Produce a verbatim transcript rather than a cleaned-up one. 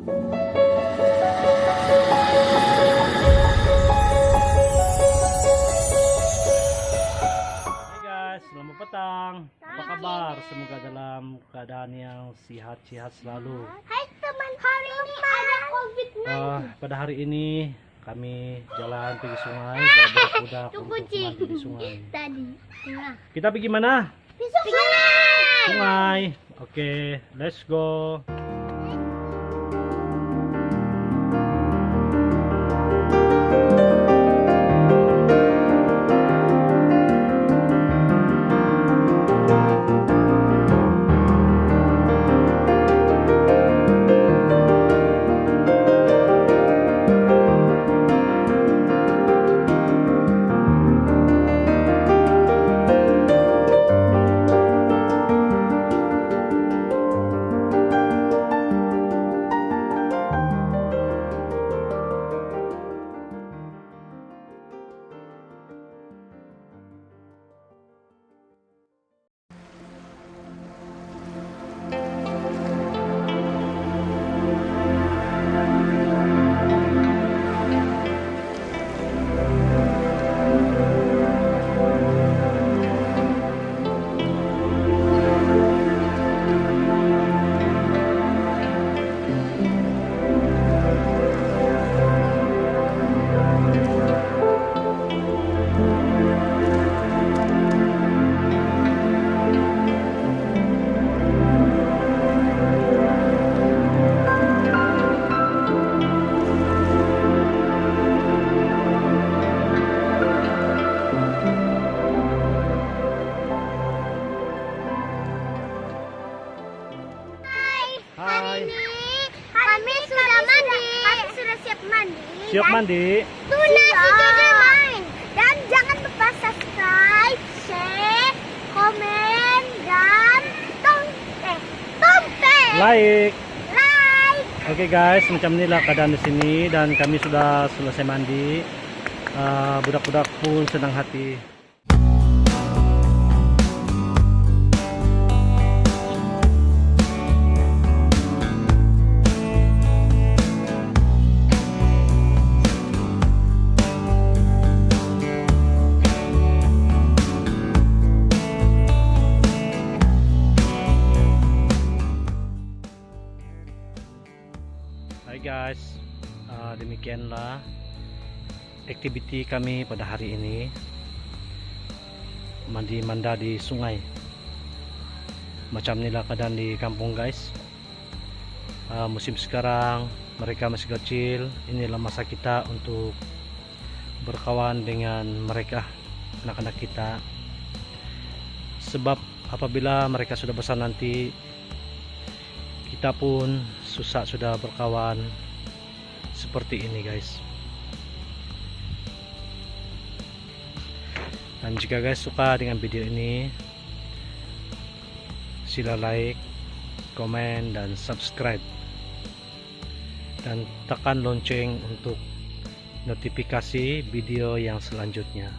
Hai guys, selamat petang. Apa kabar? Semoga dalam keadaan yang sihat-sihat selalu. Hai teman, hari ini ada covid sembilan belas. Ah, pada hari ini kami jalan pergi sungai, bawa budak-budak untuk mandi di sungai. Tadi. Kita pergi mana? Sungai. Sungai. Oke, let's go. Hai. Hari ini kami sudah mandi. Kami sudah siap mandi. Siap mandi. Tuna si Gege main. Dan jangan lupa subscribe, share, komen, dan tom-, eh, tompel. Like. Like. Oke guys, macam inilah keadaan di sini dan kami sudah selesai mandi. Ah, budak-budak pun senang hati. Hai guys, ah, demikianlah aktiviti kami pada hari ini, mandi manda di sungai. Macam inilah keadaan di kampung, guys. Ah, musim sekarang, mereka masih kecil, inilah masa kita untuk berkawan dengan mereka, anak-anak kita. Sebab apabila mereka sudah besar nanti, kita pun susah sudah berkawan seperti ini, guys. Dan jika guys suka dengan video ini, sila like, komen, dan subscribe. Dan tekan lonceng untuk notifikasi video yang selanjutnya.